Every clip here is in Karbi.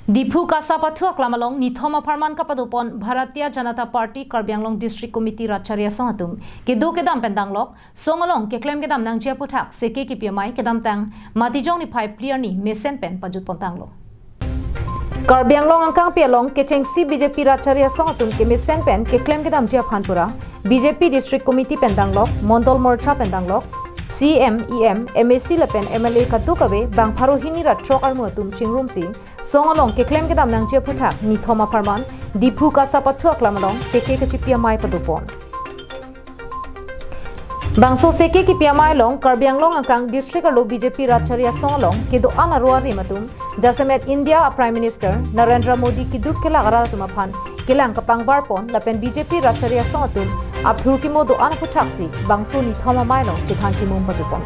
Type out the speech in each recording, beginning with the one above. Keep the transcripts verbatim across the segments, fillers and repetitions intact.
Diphu Kasa Pathu aklam along nithom apharman kapadopon Bharatiya Janata Party Karbi Anglong District Committee Rat Chari Asong atum kedo kedam pen danglok song along keklem kedam nangji aphuthak seke kipi amei kedamtang Matijong niphai phli arni mesen pen pajutpon tanglo. Karbi Anglong angkangpi along kechengsi B J P Rat Chari Asong atum kemesen pen keklem kedamji aphan pura B J P District Committee pen danglok, Mondol Morcha pen danglok, C M, E M, M A C lapen M L A kadokave bang pharo hini ra throk armu atum chingrumsi song along keklem kedam nangji aphuthak nithom apharman Diphu Kasa Pathu aklam along seke kechipi amei padopon. Bangso seke kipi amei along Karbi Anglong angkang district arlo B J P Rat Chari Asong along kedo-an aro arim atum jasemet India a Prime Minister Narendra Modi keduk kelak arat atum aphan kelang kapangbarpon lapen B J P Rat Chari Asong atum aphru kimo do-an aphuthaksi bangso nithom amei along chethan chimum padopon.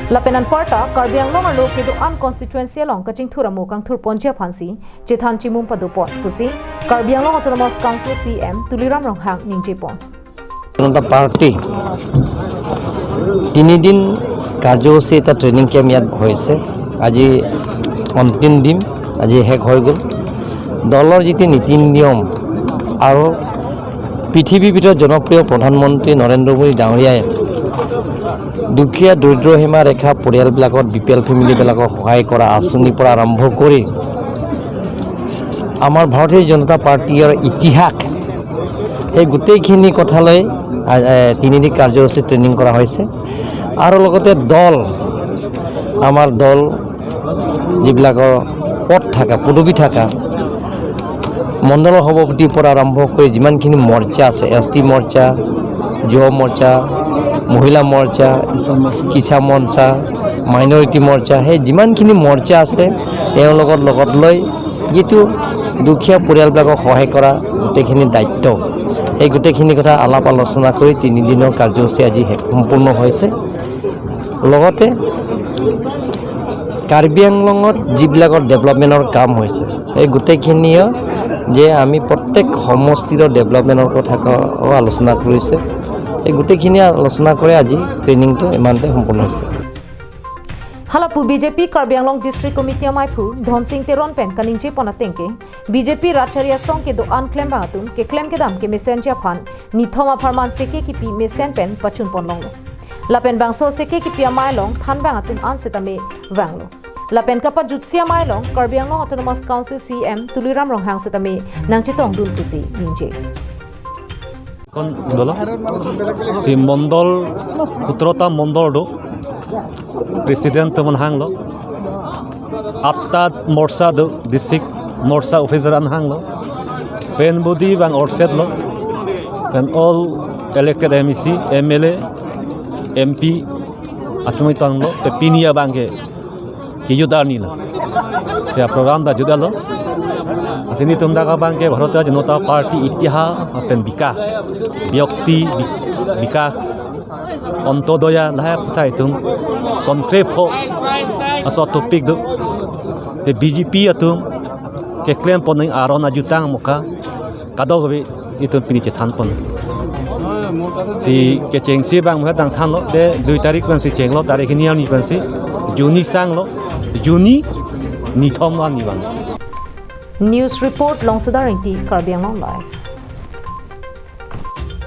Lapen anparta Karbi Anglong arlo kedo-an constituency along kachingthur amo kangthurponji aphansi chethan chimum padopon pusi Karbi Anglong Autonomous Council C M Tuliram Ronghang ningjepon. জনতা পাৰ্টি তিনিদিন কাৰ্যসূচী এটা training camp ইয়াত হৈছে। আজি অন্তিম দিন, আজি শেষ হৈ গ'ল। দলৰ যিটো নীতি নিয়ম আৰু পৃথিৱীৰ ভিতৰত জনপ্ৰিয় প্ৰধানমন্ত্ৰী নৰেন্দ্ৰ মোদী ডাঙৰীয়াই দুখীয়া দৰিদ্ৰ সীমা ৰেখা পৰিয়ালবিলাকত বি পি এল ফেমিলিবিলাকক সহায় কৰা আঁচনিৰ পৰা আৰম্ভ কৰি আমাৰ ভাৰতীয় জনতা পাৰ্টিৰ ইতিহাস, সেই গোটেইখিনি কথালৈ আ, এ, তিনিদিন কাৰ্যসূচী ট্ৰেইনিং কৰা হৈছে। আৰু লগতে দল, আমাৰ দল যিবিলাকৰ পদ থকা, পদবী থকা, মণ্ডলৰ সভাপতিৰ পৰা আৰম্ভ কৰি যিমানখিনি মৰ্চা আছে, এছ টি মৰ্চা, যুৱ মৰ্চা, মহিলা মৰ্চা, কিষাণ মৰ্চা, মাইনৰিটি মৰ্চা, সেই যিমানখিনি মৰ্চা আছে, তেওঁলোকৰ লগত লৈ যিটো দুখীয়া পৰিয়ালবিলাকক সহায় কৰা গোটেইখিনি দায়িত্ব, সেই গোটেইখিনি কথা আলাপ আলোচনা কৰি তিনিদিনৰ কাৰ্যসূচী আজি শেষ, সম্পূৰ্ণ হৈছে। লগতে কাৰ্বি আংলঙত যিবিলাকৰ ডেভেলপমেণ্টৰ কাম হৈছে, এই গোটেইখিনিও যে আমি প্ৰত্যেক সমষ্টিৰ ডেভেলপমেণ্টৰ কথা ক-, আলোচনা কৰিছে। এই গোটেইখিনি আলোচনা কৰি আজি ট্ৰেইনিংটো ইমানতে সম্পূৰ্ণ হৈছে। Halapu B J P Karbi Anglong District Committee amaiphu Dhonsing Teron pen kaningjepon atengke, B J P Rat Chari Asong kedo-an klembang atum keklem kedam kemesenji aphan nithom apharman seke kipi mesen pen pachunpon longlo. Lapen bangso seke kipi amei along thanbang atum an setame vanglo. Lapen kapajutsi amei along Karbi Anglong Autonomous Council C M Tuliram Ronghang setame nangchetongdun pusi ningje. কোন বলো? সি মণ্ডল, সোতরোটা মণ্ডল দো। প্ৰেচিডেণ্ট তো মন হাংলো। আঠটা মৰ্চা দো, ডিষ্ট্ৰিক্ট মৰ্চা অফিচাৰ আন হাংলো। Pen body bang orset lo. Pen all elected M A C, M L A, M P, atum itanglo, pe pini abangke kejut arni lo. Sia program ta jut-etlo. Lasi nelitum dak abangke Bharatiya Janata Party itihas lapen bikas, byakti bi-, bikas, Antyodaya lahai aputhak itum songkrepho aso topic do. Te B J P atum keklempon aron ajutang mokha kadokave itum pini chethanpon. Si kechengsi bang muhat dang thanlo, te dui tarik pensi chenglo, tarik hini arni pensi, June sanglo, June nithom arni bang. News report, Longsodar Ingti, Karbi Anglong Live.